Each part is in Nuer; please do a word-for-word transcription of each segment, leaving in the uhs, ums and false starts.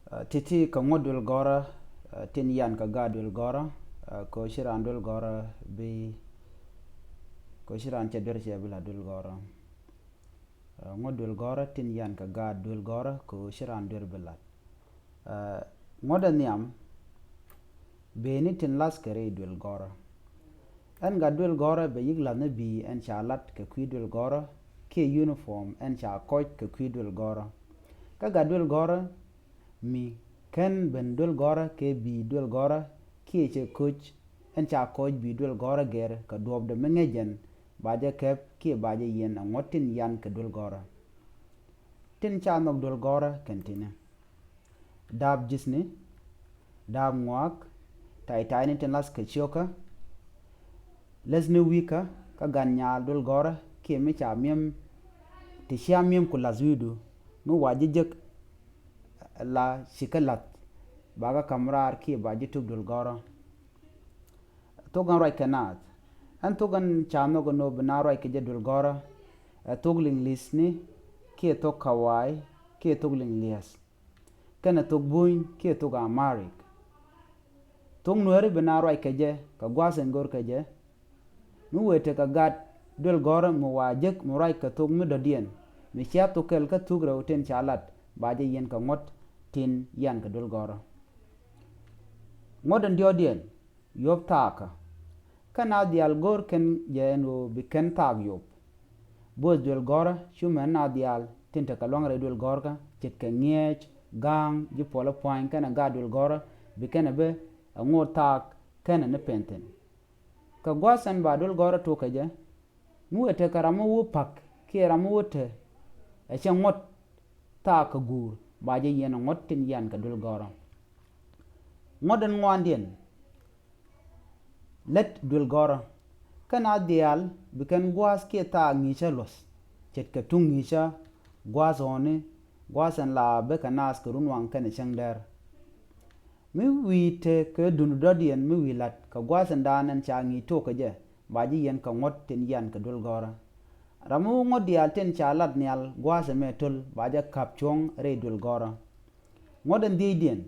Ti̱ti̱ kɛ ŋuɔ̱t duël gɔ̱rä tin yan kɛ gaat duël gɔ̱rä, kɛ ɣöö ci raan duël gɔ̱rä bi, kɛ ɣöö ci raan cɛ duer cɛ bi la̱t duël gɔ̱rä. Ŋuɔ̱t duël gɔ̱rä tin yan kɛ gaat duël gɔ̱rä kɛ ɣöö ci raan duer bi la̱t. Ŋuɔ̱t ɛ nhiam beni tin la̱th kɛ rɛy duël gɔ̱rä. Ɛn gat duël gɔ̱rä bɛ yi̱k la̱th ni bi̱i̱ ɛn ca la̱t kɛ kui̱ duël gɔ̱rä kiɛ uniform ɛn ca kɔc kɛ kui̱ duël gɔ̱rä. Kä gat duël gɔ̱rä mi /ken ben duël gɔ̱rä kɛ bi̱i̱ duël gɔ̱rä kiɛ cɛ köc ɛn ca kɔc bi̱i̱ duël gɔ̱rä gɛr kɛ duɔ̱ɔ̱pdɛ mi ŋäc jɛn ba jɛ kɛp kiɛ ba jɛ yiɛn ɛ ŋuɔ̱t tin yan kɛ duël gɔ̱rä. Tin ca nhɔk duël gɔ̱rä kɛn ti̱ni: da̱a̱p ji̱thni, da̱a̱p ŋuaak, ta̱yta̱yni tin la̱th kɛ cio̱kä, läthni wi̱i̱kä, kä gan nyaal duël gɔ̱rä kiɛ mi ca mi̱em, ti cia mi̱em ku la̱th wi̱i̱du mi wa ji̱ jek la ci kä la̱th, ba kä ka̱m raar kiɛ ba ji̱ tuk duël gɔ̱rä. Thok ɛn ruac kɛ naath. Ɛn thok ɛn ca nhɔk ɛn ɣöö bi naath ruac kɛ jɛ duël gɔ̱rä ɛ thok liŋ li̱thni kiɛ thok kawaay kiɛ thok liŋ li̱eth, kɛnɛ thok buny kiɛ thok Amharic. Thok nuääri bi naath ruac kɛ jɛ kɛ gua̱a̱th in go̱r kɛ jɛ, mi wëë tekɛ gat duël gɔ̱rä mi wa jek mi ruac kɛ thok mi dɔ̱diɛn, mi cia thok kɛl kä thuk rɛw tin ca lat, ba jɛ yiɛn kɛ ŋuɔ̱t tin yan kɛ duël gɔ̱rä. Ŋuɔ̱t in diɔ̱ɔ̱kdiɛn, yop thaakä. Kä naath diaal go̱o̱r kɛn jɛ ɛn ɣöö bi kɛn thaak yop. Bo̱o̱th duël gɔ̱rä cu mɛn naath diaal tin tekɛ lua̱ŋ rɛy duël gɔ̱rkä, ce̱tkɛ ŋi̱eec, ga̱a̱ŋ, ji̱ puɔl i̱ pua̱ny kɛnɛ gaat duël gɔ̱rä, bi kɛn ɛ ben ɛ ŋot thaak kɛnɛ ni pɛn thi̱n. Kɛ gua̱a̱th ɛn ba duël gɔ̱rä tuɔk kɛ jɛ, mi wëë tekɛ ram mi wä pa̱k kiɛ ram mi wä te ɛ cɛ ŋuɔ̱t thaak kɛ guur, ba jɛ yiɛn ɛ ŋuɔ̱t tin yan kɛ duël gɔ̱rä. Ŋuɔ̱t in ŋuandiɛn, lät duël gɔ̱rä. Kä naath diaal bi kɛn gua̱a̱th kiɛ thaak ŋi̱i̱cä luɔ̱th, ce̱tkɛ tuŋ ŋi̱i̱cä, gua̱a̱th ɣɔ̱ɔ̱ni, gua̱a̱th ɛn la bekɛ naath kɛ runwaŋ kɛnɛ cäŋ dɛr. Mi wi̱i̱ te kɛ duŋdu dɔ̱diɛn mi wi̱i̱ la̱t kɛ gua̱a̱th ɛn daan ɛn ca ŋi̱i̱c tuɔk kɛ jɛ, ba ji̱ yiɛn kɛ ŋuɔ̱t tin yan kɛ duël gɔ̱rä. Ram mi wä ŋuɔ̱t diaal tin ca lat nhial gua̱a̱th ɛmɛ töl, ba jɛ ka̱p cuɔ̱ŋ rɛy duël gɔ̱rä. Ŋuɔ̱t ɛn dhiecdiɛn,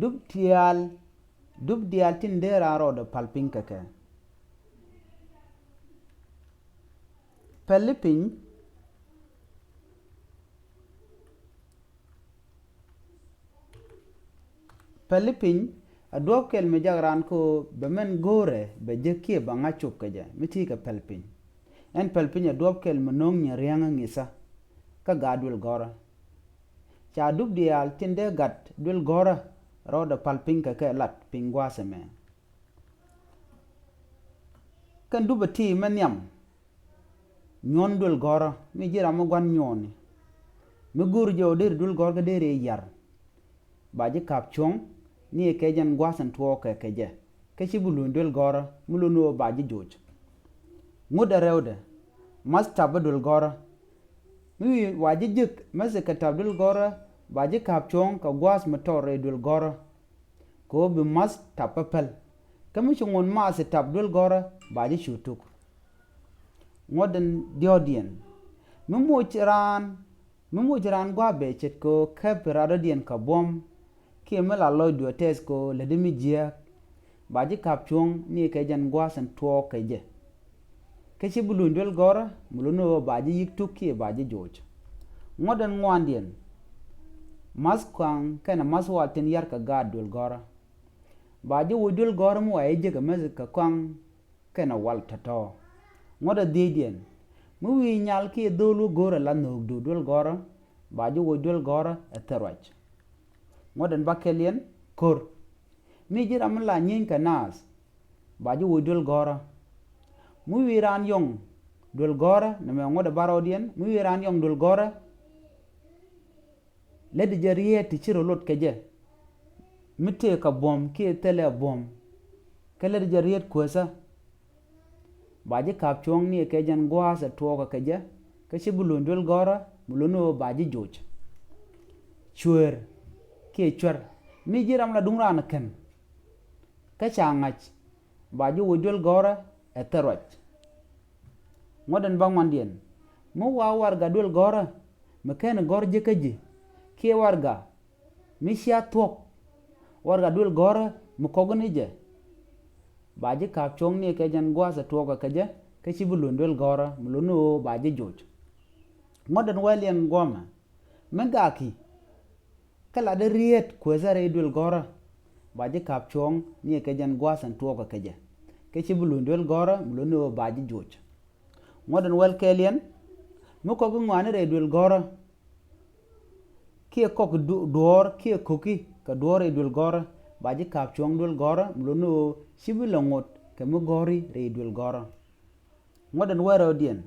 dup diaal, dup diaal tin dee raan rɔɔdɛ päl piny kɛ kɛ. Päli piny, päli piny ɛ duɔ̱ɔ̱p kɛl mi jak raan kɛ ɣöö bɛ mɛn go̱o̱rɛ bɛ jek kiɛ bɛ ŋa̱c cop kɛ jɛ, mi ti̱i̱ kɛ päl piny. Ɛn päl piny ɛ duɔ̱ɔ̱p kɛl mi no̱o̱ŋ nyin riäŋä ŋi̱thä kä gaat duël gɔ̱rä. Ca dup diaal tin dee gat duël gɔ̱rä rɔɔdɛ päl piny kɛ kɛ lat piny gua̱a̱th ɛmɛ. Kɛn dup ɛ ti mɛ nhiam nyuɔ̱n duël gɔ̱rä, mi ji̱ ram mi gua̱n nyuɔ̱ɔ̱ni. Mi go̱o̱r jɛ ɣöö deri duël gɔ̱rä kä deri yar, ba ji̱ ka̱p cuɔ̱ŋ ni kɛ jɛn gua̱a̱th in tuɔɔkɛ kɛ jɛ, kä /ci bi luny duël gɔ̱rä mi luni ɣöö ba ji̱ joc. Ŋut ɛ rɛwdɛ, ma̱th tap ɛ duël gɔ̱rä. Mi wi̱i̱ wa ji̱ jek mäthi kɛ tap duël gɔ̱rä, ba ji̱ ka̱p cuɔ̱ŋ kɛ gua̱a̱th mi tɔr rɛy duël gɔ̱rä, kɛ ɣöö bi ma̱th tap päpäl. Kä mi ci ŋot math tap duël gɔ̱rä, ba ji̱ cu tuk. Ŋuɔ̱t in diɔ̱ɔ̱kdiɛn, mi moc raan, mi moc raan gua̱a̱th bɛ ce̱tkɛ ɣöö käpi radɔ̱diɛn kɛ buɔ̱m, kiɛ mi la lɔcdu ɛ tɛth kɛ ɣöö lätdi mi jiääk, ba ji̱ ka̱p cuɔ̱ŋ ni kɛ jɛn gua̱a̱th in tuɔɔk kɛ jɛ. Kä /ci bi luny duël gɔ̱rä mi luni ɣöö ba ji̱ yi̱k tuk kiɛ ba ji̱ joc. Ŋuɔ̱t in ŋuandiɛn, ma̱th kɔaŋ kɛnɛ ma̱th wal tin yar kɛ gaat duël gɔ̱rä. Ba ji̱ woc duël gɔ̱rä mi wa ji̱ jek ɛ mäthi kɛ kɔaŋ kɛnɛ wal tɔ̱tɔ̱. Ŋuɔ̱t in dhiecdiɛn, mi wi̱i̱ nyal kiɛ dho̱o̱l wä go̱o̱rɛ la nhöökdu duël gɔ̱rä, ba ji̱ woc duël gɔ̱rä ɛ thil ruac. Ŋuɔ̱t in bäkɛliɛn, ko̱r. Mi ji̱ ram mi la nyieeny kɛ naath, ba ji̱ woc duël gɔ̱rä. Mi wi̱i̱ raan yɔ̱ŋ duël gɔ̱rä, nɛmɛ ŋuɔ̱t ɛ bärɔɔdiɛn, mi wi̱i̱ raan yɔ̱ŋ duël gɔ̱rä, lätdi jɛ riet ti ci rɔ lot kɛ jɛ, mi tëëkɛ buɔ̱m kiɛ thilɛ buɔ̱m, kä lätdi jɛ riet kuäthä, ba ji̱ ka̱p cuɔ̱ŋ ni kɛ jɛn gua̱a̱th ɛ tuɔɔkɛ kɛ jɛ, kä /ci bi luny duël gɔ̱rä mi luni ɣöö ba ji̱ joc. Cuëër kiɛ cuɛr, mi ji̱ ram la duŋ raan kɛn, kä ca ŋa̱c, ba ji̱ woc duël gɔ̱rä ɛ thil ruac. Ŋuɔ̱t in bäŋuandiɛn, mi wa warɛga duël gɔ̱rä mi /ken gɔ̱r jek kä ji̱, kiɛ warɛga mi cia thuɔ̱k. Warɛga duël gɔ̱rä mi kɔk ni jɛ, ba ji̱ ka̱p cuɔ̱ŋ ni kɛ jɛn gua̱a̱th ɛ tuɔɔkɛ kɛ jɛ, kä /ci bi luny duël gɔ̱rä mi luny ni ɣöö ba ji̱ joc. Ŋuɔ̱t ɛn wɛl yɛn guɔ̱mɛ, mi gaki kä latdä rieet kueethä rɛy duël gɔ̱rä, ba ji̱ ka̱p cuɔ̱ŋ ni kɛ jɛn gua̱a̱th ɛn tuɔɔkɛ kɛ jɛ, kä /ci bi luny duël gɔ̱rä mi luny ni ɣöö ba ji̱ joc. Ŋuɔ̱t ɛn wɛl kɛɛl yɛn, mi kɔk i̱ ŋɔaani rɛy duël gɔ̱rä, kiɛ kɔk du- duɔ̱ɔ̱r kiɛ ko̱ki kɛ duɔ̱ɔ̱r rɛy duël gɔ̱rä, ba ji̱ ka̱p cuɔ̱ŋ duël gɔ̱rä mi luny ni ɣöö /ci bi lɛ ŋot kɛ mi gɔ̱ri rɛy duël gɔ̱rä. Ŋuɔ̱t ɛn wɛl rɛwdiɛn,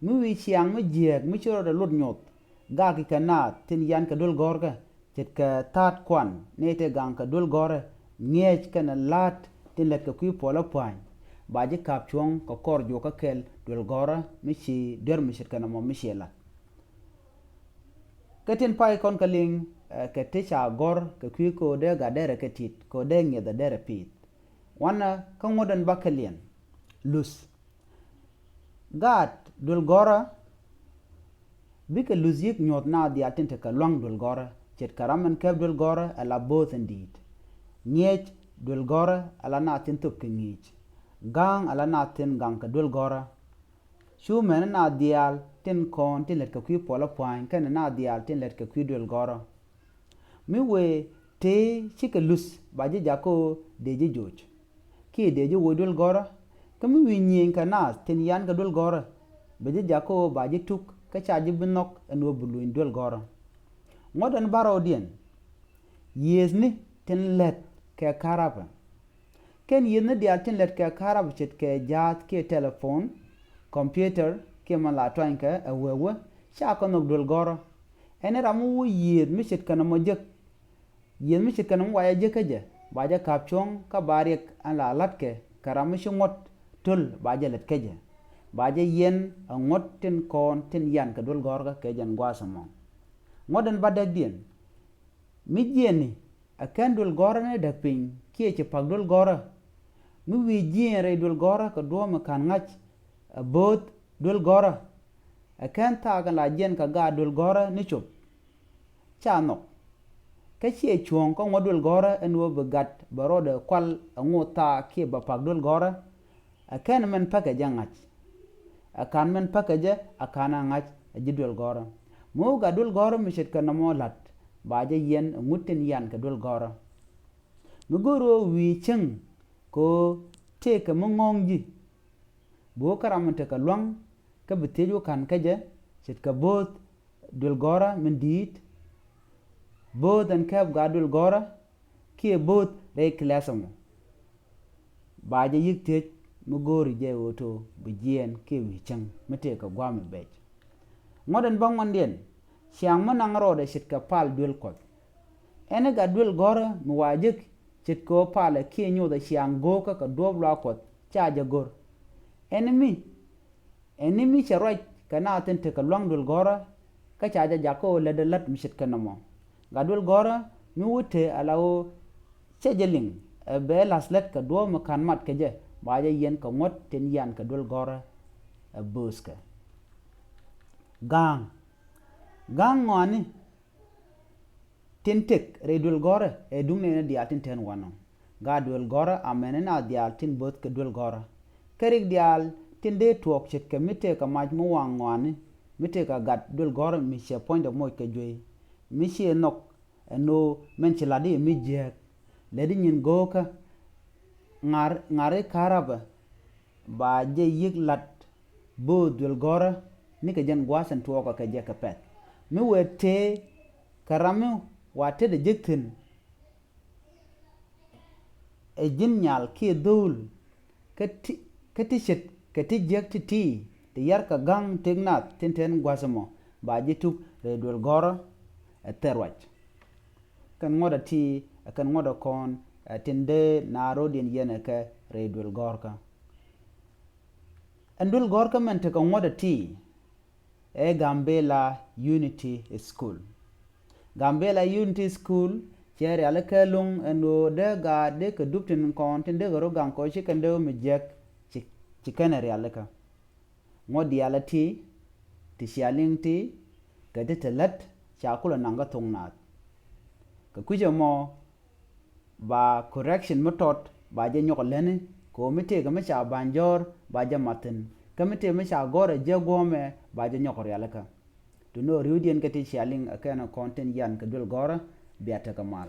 mi wi̱i̱ ciaŋ mi jiääk mi ci rɔɔdɛ lot nyoth, gaki kɛ naath tin yan kɛ duël gɔ̱rkä, ce̱tkɛ tha̱a̱t kuan nɛy tëë gaŋ kɛ duël gɔ̱rä, ŋi̱eec kɛnɛ la̱a̱t tin lät kɛ kui̱ puɔlä pua̱a̱ny, ba ji̱ ka̱p cuɔ̱ŋ kɛ kɔr juɔkä kɛl duël gɔ̱rä mi ci duer mi ce̱tkɛ nɔmɔ mi ciɛ la̱t. Kä tin pay kɔn kɛ liŋ, ɛ, kɛ ti ca gɔ̱r kɛ kui̱ kɛ ɣöö dee gat derɛ kɛ ti̱t, kɛ ɣöö dee ŋi̱eth ɛ derɛ pi̱i̱th. Wanɛ kä ŋuɔ̱t ɛn bäkɛliɛn, luth. Gaat duël gɔ̱rä, bikɛ luth yi̱k nyuɔ̱th naath diaal tin tekɛ lua̱ŋ duël gɔ̱rä, ce̱tkɛ ram ɛn kɛp duël gɔ̱rä ala bööth ɛn di̱i̱t. Ŋi̱eec duël gɔ̱rä ala naath tin thöp kɛ ŋi̱i̱c. Ga̱a̱ŋ ala naath tin gaŋ kɛ duël gɔ̱rä. Cu mɛn naath diaal tin kɔn tin lät kɛ kui̱ puɔlä pua̱a̱ny kɛnɛ naath diaal tin lät kɛ kui̱ duël gɔ̱rä. Mi wëë tëë cikɛ luth ba ji̱ jakä ɣöö dëë ji̱ joc, kiɛ dëë ji̱ woc duël gɔ̱rä. Kä mi wi̱i̱ nyiëëny kɛ naath tin yan kɛ duël gɔ̱rä, bɛ ji̱ jakä ɣöö ba ji̱ tuk kä /ca ji̱ bi nhɔk ɛn ɣöö bi luny duël gɔ̱rä. Ŋuɔ̱t ɛn bärɔwdiɛn, yiëëthni tin lät kɛ ka̱rapä. Kɛn yiëëthni diaal tin lät kɛ ka̱rapä ce̱tkɛ jaath kiɛ telephone, computer kiɛ mɛn la tuanykɛ ɛ wee wee, /ca kɛ nhɔk duël gɔ̱rä. Ɛn ram mi wä yiëëth mi ce̱tkɛ nɔmɔ jek. Yiëëth mi ce̱tkɛ nɔmɔ wa jɛ jek kä jɛ, ba jɛ ka̱p cuɔ̱ŋ kä ba riɛk ɛn la la̱tkɛ kɛ ram mi ci ŋuɔ̱t töl ba jɛ lät kä jɛ. Ba jɛ yiɛn ɛ ŋuɔ̱t tin kɔn tin yan kɛ duël gɔ̱rkä kɛ jɛn gua̱a̱th ɛmɔ. Ŋuɔ̱t ɛn bädäkdiɛn, mi jiɛɛni ɛ kɛn duël gɔ̱rä ni däk piny kiɛ ci pa̱k duël gɔ̱rä. Mi wi̱i̱ jiɛɛn rɛy duël gɔ̱rä kɛ duɔ̱ɔ̱p mi ka̱n ŋa̱c ɛ bööth duël gɔ̱rä, ɛ kɛn thaak ɛn la jiɛɛn kɛ gaat duël gɔ̱rä ni cop. /Ca nhɔk. Kä /ciɛ cuɔ̱ɔ̱ŋ kä ŋuɔ̱t duël gɔ̱rä ɛn ɣöö bi gat bɛ rɔɔdɛ kual ɛŋu thaak kiɛ bɛ pa̱k duël gɔ̱rä. Ɛ kɛn mɛn päkɛ jɛ ŋa̱c. Ɛ ka̱n mɛn päkɛ jɛ, ɛ ka̱n ɛ ŋa̱c ɛ ji̱ duël gɔ̱rä. Mi wä gat duël gɔ̱rä mi ce̱tkɛ nɔmɔ la̱t, ba jɛ yiɛn ɛ ŋut tin yan kɛ duël gɔ̱rä. Mi go̱o̱r ɣöö wi̱i̱ cäŋ kɛ ɣöö tëëkɛ mi ŋɔ̱ɔ̱ŋ ji̱, bi wä kä ram mi tekɛ lua̱ŋ kä bi thiec wä ka̱n kä jɛ, ce̱tkɛ bööth duël gɔ̱rä min di̱i̱t, bööth ɛn kɛp gaat duël gɔ̱rä, kiɛ bööth rɛy class ɛmɔ. Ba jɛ yi̱k thiec mi go̱o̱ri jɛ ɣöö to bi jiɛɛn kiɛ wi̱i̱ cäŋ mi tëëkɛ gua̱a̱th mi bɛc. Ŋuɔ̱t ɛn bäŋuandiɛn, ciaŋ mi naŋ rɔɔdɛ ce̱tkɛ pal duël Kuɔth. Ɛn i̱ gat duël gɔ̱rä mi wa jek, ce̱tkɛ ɣöö palɛ kiɛ nyothɛ ciaŋ go̱o̱kä kɛ duɔ̱ɔ̱p luaak Kuɔth /ca jɛ go̱r. Ɛn i̱ mi Ɛn ni mi cɛ ruac kɛ naath tin tekɛ lua̱ŋ duël gɔ̱rä, kä ca jɛ jakä ɣöö lätdɛ la̱t mi ce̱tkɛ nɔmɔ. Gat duël gɔ̱rä mi wä te ala ɣöö cɛ jɛ liŋ, ɛ bɛ la̱th lät kɛ duɔ̱ɔ̱p mi ka̱n mat kɛ jɛ, ba jɛ yiɛn kɛ ŋuɔ̱t tin yan kɛ duël gɔ̱rä ɛ bööthkɛ. Ga̱a̱ŋ. Ga̱a̱ŋ ŋɔaani tin tëk rɛy duël gɔ̱rä ɛ duŋ nɛɛni diaal tin te wanɔ. Gaat duël gɔ̱rä amɛni naath diaal tin böth kɛ duël gɔ̱rä. Kä rik diaal tin dee tuɔɔk ce̱tkɛ mi tëëkɛ mac mi waŋ ŋɔaani, mi tëëkɛ gat duël gɔ̱rä mi cɛ puɔ̱nydɛ moc kɛ juey, mi ciɛ nhɔk ɛn ɣöö mɛn ci la̱t i̱ mi jiääk. Lätdi nyin go̱o̱kä, ŋar, ŋari ka̱rapä, ba jɛ yi̱k la̱t bööth duël gɔ̱rä nikɛ jɛn gua̱a̱th in tuɔɔkä kɛ jɛ kɛ pɛ̈th. Mi wëë tëë kɛ ram mi wa tetdɛ jek thi̱n, ɛ ji̱n nyal kiɛ dho̱o̱l, kä ti, kä ti ce̱tkɛ ti jiäk ti̱ti̱, ti yarkɛ ga̱ŋ tëk nath tin te gua̱a̱th ɛmɔ, ba ji̱ tuk rɛy duël gɔ̱rä ɛ thil ruac. Kɛn ŋuɔ̱t ɛ ti, ɛ kɛn ŋuɔ̱t ɛ kɔn, ɛ tin dee naath rɔ̱diɛn yiɛn ɛ kɛ rɛy duël gɔ̱rkä. Ɛn duël gɔ̱rkä mɛn tekɛ ŋuɔ̱t ɛ ti, ɛ Gambela Unity School. Gambela Unity School cɛ rialikä ɛlɔ̱ŋ ɛn ɣöö dee gaat dee kɛ dup tin kɔn tin dee kɛ rɔ gaŋ kɔ ci kɛn dee mi jiäk ci, ci kɛn ɛ rialikä. Ŋuɔ̱t diaal ɛ ti, ti cia liŋ ti, kɛ ti te lät ca kulɛ naŋ kä thok naath. Kɛ kui̱c ɛmɔ ba correction mi tɔt ba jɛ nyɔk lätni, kɛ ɣöö mi tëëkɛ mi ca ba̱ny jɔ̱ɔ̱r ba jɛ mat thi̱n, kä mi tëëkɛ mi ca gɔ̱r ɛ jiäk guɔ̱ɔ̱mɛ ba jɛ nyɔk rialikä. Ti nöö ri̱wdiɛn kä ti cia liŋ ɛ kɛn ɛ kɔn tin yian kɛ duel gɔ̱rä, bia tekɛ mal.